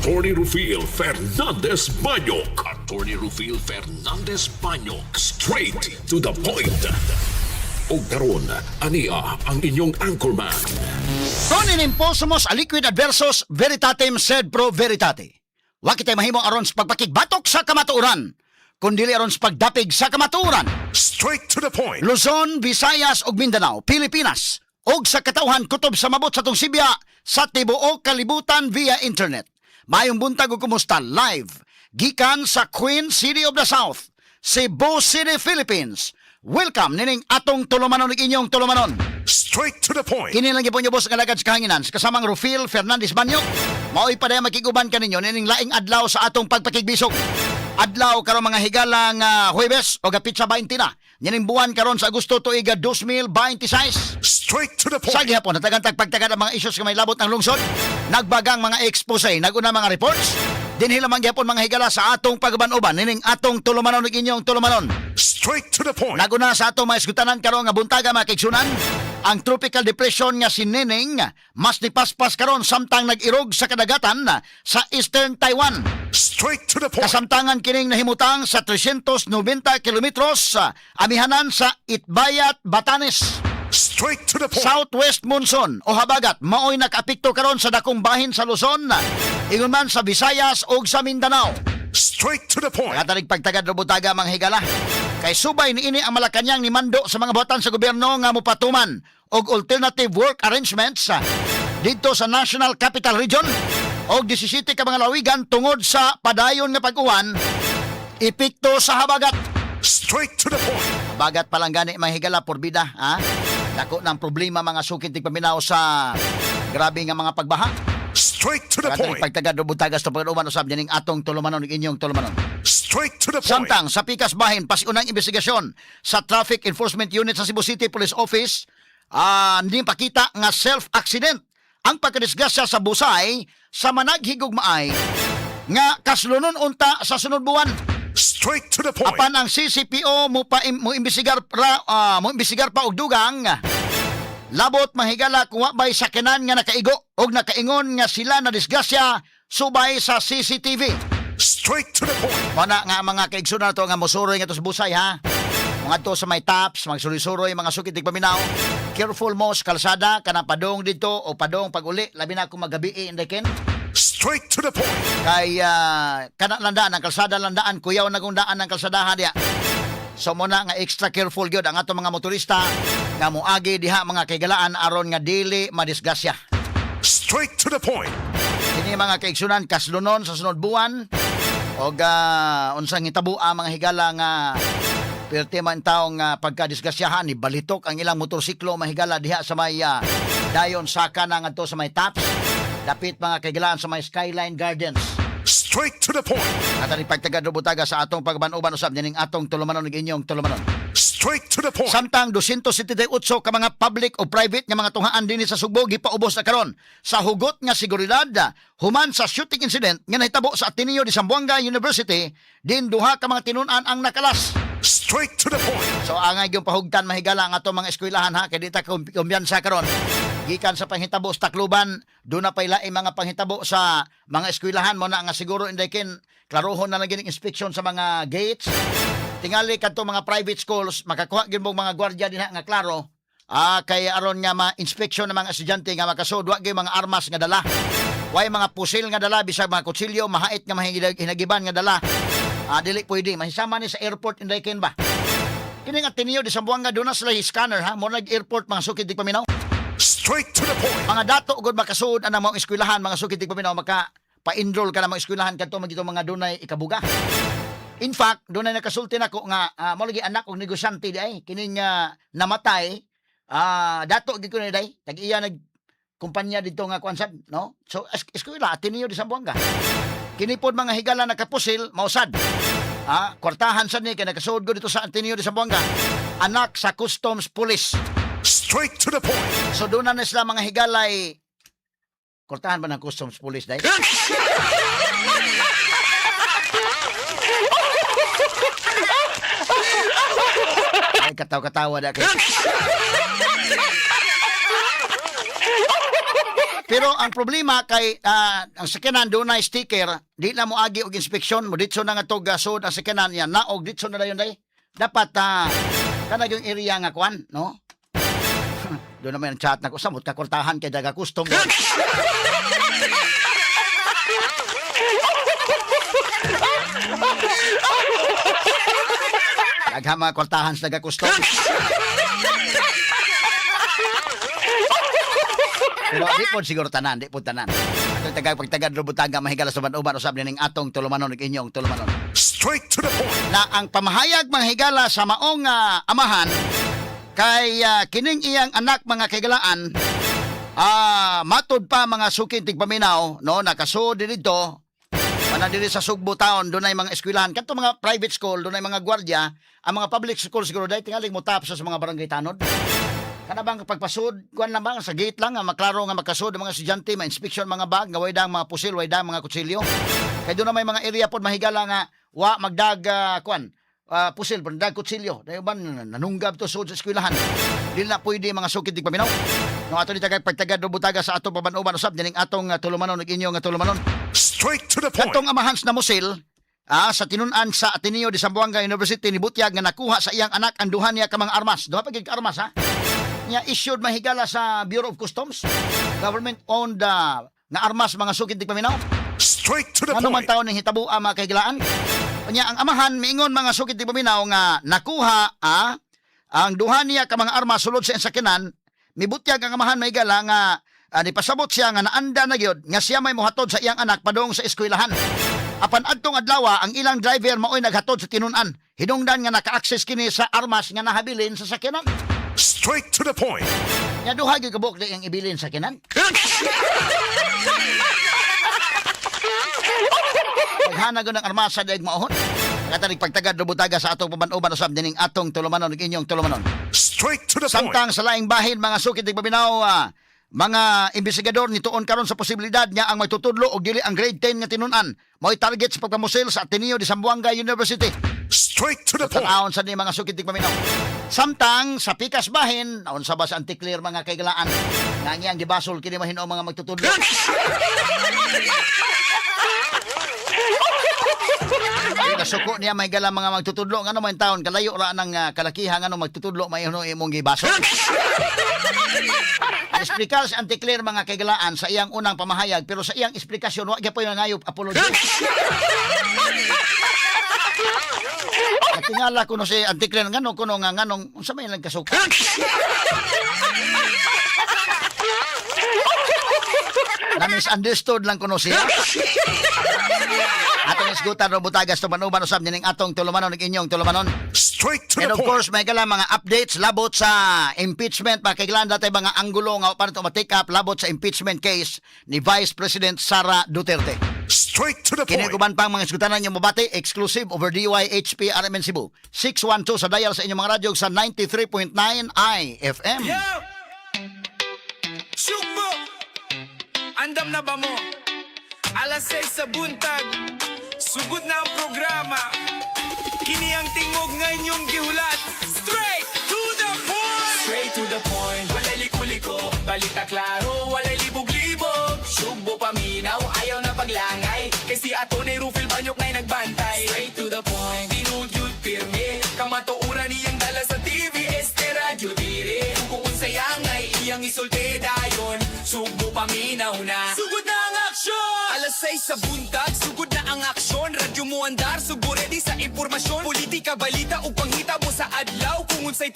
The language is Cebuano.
Attorney Rufil Fernandez Banyok. Attorney Rufil Fernandez Banyok. Straight to the point. Og karon, ania ang inyong anchorman. Non enim possumus aliquid adversus veritatem sed pro veritate. Wa kitay mahimo aron sa pagpakigbatok sa kamatuoran, kundi aron sa pagdapig sa kamatuoran. Straight to the point. Luzon, Visayas ug Mindanao, Pilipinas ug sa katawhan kutob sa mabot sa atong sibya sa tibuok kalibutan via internet. Maayong buntag ug kumusta live gikan sa Queen City of the South, Cebu City, Philippines. Welcome nining atong tulumanon ug inyong tulumanon. Straight to the point. Kini lang gyud po sa kalagad sa kahanginan sa kasamang Rufil Fernandez Banyok. Mao'y padayang makiguban kaninyo nining laing adlaw sa atong pagpakigbisog. Adlaw karon, mga higalang Huwebes o petsa 20 na nining buwan karon sa Agosto, tuiga 2026. Straight to the Sa gihapon, natagan pagtagad ang mga issues nga may labot ng lungsod, nagbagang mga expose, naguna mga reports. Dinhi lamang gihapon, mga higala, sa atong pagban-uban nining atong tulumanon ug inyong tulumanon. Straight to the point. Naguna sa atong mga isgutanan karon nga buntaga, mga kaigsunan, ang tropical depression nga si Neneng mas nipaspas karon samtang nag-irog sa kadagatan sa eastern Taiwan. Straight to the point. Kasamtangan kining nahimutang sa 390 kilometros sa amihanan sa Itbayat, Batanes. Straight to the point. Southwest monsoon o habagat maoy nakaapekto karon sa dakong bahin sa Luzon, ingon man sa Visayas ug sa Mindanao. Straight to the point. Katarig pagtagad robutaga, mga higala. Kay subay niini ang Malacañang ni mando sa mga buhatan sa gobyerno nga mopatuman og alternative work arrangements didto sa National Capital Region og 17 ka mga lawigan tungod sa padayon nga pag-uwan epekto sa habagat. Straight to the point. Habagat pa lang gani, mga higala, porbida, ha? Dako ng problema, mga sukit tigpaminaw, sa grabe nga mga pagbaha. Straight to the Katarig point. pagtagad robutaga sa pag-uban usab nining atong tulumanon ug inyong tulumanon. Straight to the point. Samtang sa pikas bahin, pasiunang investigasyon sa Traffic Enforcement Unit sa Cebu City Police Office, hindi pakita nga self-accident ang pagkadisgrasya sa Busay sa managhigugmaay nga kaslunon unta sa sunod buwan. Straight to the point. Apan ang CCPO mo imbestigar ra, mo imbestigar pa og dugang labot, mahigala, kung wa bay sakyanan nga nakaigo og nakaingon nga sila na disgrasya subay sa CCTV. Straight to the point. Mana nga mga kaigsunan nato nga mosuroy nga to sa Busay, ha. Mga to sa may Tops, magsuroy-suroy, mga sukit tigpaminaw. Careful mo sa kalsada kanang padong dito o padong pag-uli, labi na kung magabi inday ken. Straight to the point. Kay kana landaan ang kalsada landaan kuyaw na kung daan ang kalsadahan diya. So muna nga extra careful gyud ang ato mga motorista nga moagi diha, mga kaigalaan, aron nga dili madisgrasya. Straight to the point. Kini, mga kaigsunan, kaslunon sa sunod buwan og unsang hitabo ang mga higala nga perti man taong pagkadisgrasyahan ni balitok ang ilang motorsiklo, mahigala, diha sa may dayon saka na ngadto sa may Tops, dapit, mga kaigalaan, sa may Skyline Gardens. Straight to the point. At ang pagtagad butaga sa atong pagban-uban usab nining atong tulumanon ug inyong tulumanon. Straight to the point. Samtang 278 ka mga public o private nga mga tunghaan dinhi sa Sugbo gipaubos na karon sa hugot nga seguridad human sa shooting incident nga nahitabo sa Ateneo de Zamboanga University din duha ka mga tinun-an ang nakalas. Straight to the point. So angay yung pahugtan, mahigala, ang ato mga eskwelahan, ha, kay di ta kumpiyansa karon. Gikan sa panghitabo sa Tacloban, doon na pa'y laing mga panghitabo sa mga eskwelahan mo na nga siguro inday ken klarohon na lang gining inspection sa mga gates. Tingali kadto mga private schools makakuha gyud mong mga gwardiya dinha nga klaro. Ah, kay aron nga ma-inspection ng mga estudyante nga makasud wa gyud mga armas nga dala. Way mga pusil nga dala, bisag mga kutsilyo, mahait nga hinagiban nga dala. Ah, dili pwede mahisama ni sa airport inday ken ba. Kini nga Ateneo de Zamboanga doon na sila scanner, ha. Mo nag airport, mga sukid paminaw. Straight to the point. Mga dato gud makasuod ang mga eskwelahan, mga sukid paminaw, maka pa-enroll ka na mga eskwelahan kadto magito mga dunay ikabuga. In fact, dunay nakasulti nako nga mo lagi anak og negosyante di ay kining namatay, dato gid ko ni day tag iya nag kumpanya dito nga kuan sad, no? So eskwela Ateneo de Zamboanga. Kini pod, mga higala, nakapusil mausad. Ah, kwartahan sad ni kay nakasuod ko dito sa Ateneo de Zamboanga. Anak sa customs police. Straight to the point. So doon na sila, mga higalay. Kwartahan ba ng customs police dahil? Ay, katawa-katawa da kay. Pero ang problema kay ang sakyanan dunay sticker, di na mo agi og inspeksyon mo, ditso na nga tog sud ang sakyanan niya naog ditso na dayon day. Dapat kana yung area nga kuan, no? Doon naman ang chat na ko samot ka kwartahan kay daga custom. Daghan mga kwartahan sa daga custom. Pero di po siguro tanan, di po tanan. Atong tagag pagtagad rubutaga mahigala sa uban usab nining atong tulumanon ug inyong tulumanon. Straight to the point. Na ang pamahayag, mga higala, sa maong amahan kay kining iyang anak, mga kahigalaan, matud pa, mga suking tigpaminaw, no, nakasud dito pana diri sa Sugbo town. Dunay mga eskwelahan kadto, mga private school, dunay mga gwardiya. Ang mga public school siguro dai tingaling mo tap sa mga barangay tanod. Kana bang pagpasud, kuan lang ba, sa gate lang nga maklaro nga makasud ang mga estudyante, ma-inspection mga bag nga way dang mga pusil, way dang mga kutsilyo. Kay doon na may mga area pod, mahigala, nga wa magdag kuan pusil, dag kutsilyo. Dayon ban nanunggab to sud sa eskwelahan. Dili na pwede, mga sukid tigpaminaw. No, ato ni tagay pagtagad butaga sa ato paban-uban usab dining atong tulumanon ug inyong tulumanon. Straight to the point. Katong amahan sa namusil sa tinun-an sa Ateneo de Zamboanga University nibutyag nga nakuha sa iyang anak ang duha niya ka mga armas. Duha pa gyud ka armas, ha. Nya issued, mahigala, sa Bureau of Customs. Government owned nga armas, mga sukid tigpaminaw. Straight to the Ano man point. taon ning hitabo, mga kahigalaan? Unya ang amahan miingon, mga sukid tigpaminaw, nga nakuha ang duha niya ka mga armas sulod sa iyang sakyanan. Mibutyag ang amahan, mahigala, nga nipasabot siya nga naanda na gyud nga siya may mohatod sa iyang anak padung sa eskwelahan. Apan adtong adlaw ang ilang driver maoy naghatod sa tinun-an. Hinungdan nga naka-access kini sa armas nga nahabilin sa sakyanan. Straight to the point. Nya duha gyud kabuok di ang ibilin sa sakyanan. Paghanag ng armas sa daig maohon. Katanig pagtagad rubutaga sa atong paban-uban usab dining atong tulumanon ug inyong tulumanon. Straight to the point. Samtang sa laing bahin, mga sukid tigpaminaw, mga investigador nituon karon sa posibilidad nga ang magtutudlo og dili ang grade 10 nga tinun-an mao'y target sa pagpamusil sa Ateneo de Zamboanga University. Straight to the point. Tan-awon sa ni, mga sukid tigpaminaw. Samtang sa pikas bahin, naunsa ba sa anti-clear, mga kaigalaan, nga ang iyang gibasol kini mahinuong mga magtutudlo. Di nasuko niya may gala mga magtutudlo ngano man taon kalayo ra nang kalakihan ngano magtutudlo may hinuo imong gibasol. Esplikar si Auntie Claire, mga kaigalaan, sa iyang unang pamahayag, pero sa iyang esplikasyon wa gyapon nangayop apology. Natingala kuno si Auntie Claire ngano kuno nga nganong unsa may ilang kasuka. Na misunderstood lang kuno siya. Atong isgutan ro butagas tumanuban usab nining atong tulumanon ug inyong tulumanon. Straight to And the of point. course, may kala mga updates labot sa impeachment. Pakiglan dati mga anggulo nga paano ito ma-take up labot sa impeachment case ni Vice President Sara Duterte. Straight to the point. Kini uban pang mga isgutanan yung mabati, exclusive over DYHP RMN Cebu. 612 sa dial sa inyong mga radyo sa 93.9 IFM. Yo! Sugbo! Andam na ba mo? Alas 6 sa buntag. Sugod na ang programa. Kini ang tingog nga inyong gihulat. Straight to the point! Straight to the point, walay liko-liko. Balita klaro, walay libog-libog. Sugbo paminaw, ayaw na paglangay. Kay si Atty. Rufil Banyok na'y nagbantay. Straight to the point, tinuod yun pirmi. Kamatuoran niyang dala sa TV, este radyo diri. Kung unsay angay, iyang isulti dayon. Sugbo paminaw na. Sugod na ang aksyon! Alas 6 sa buntag, sugod na ang aksyon. Radyo mo andar, sugo ready sa impormasyon. Politika, balita, ug panghitabo sa adlaw. Kung unsay.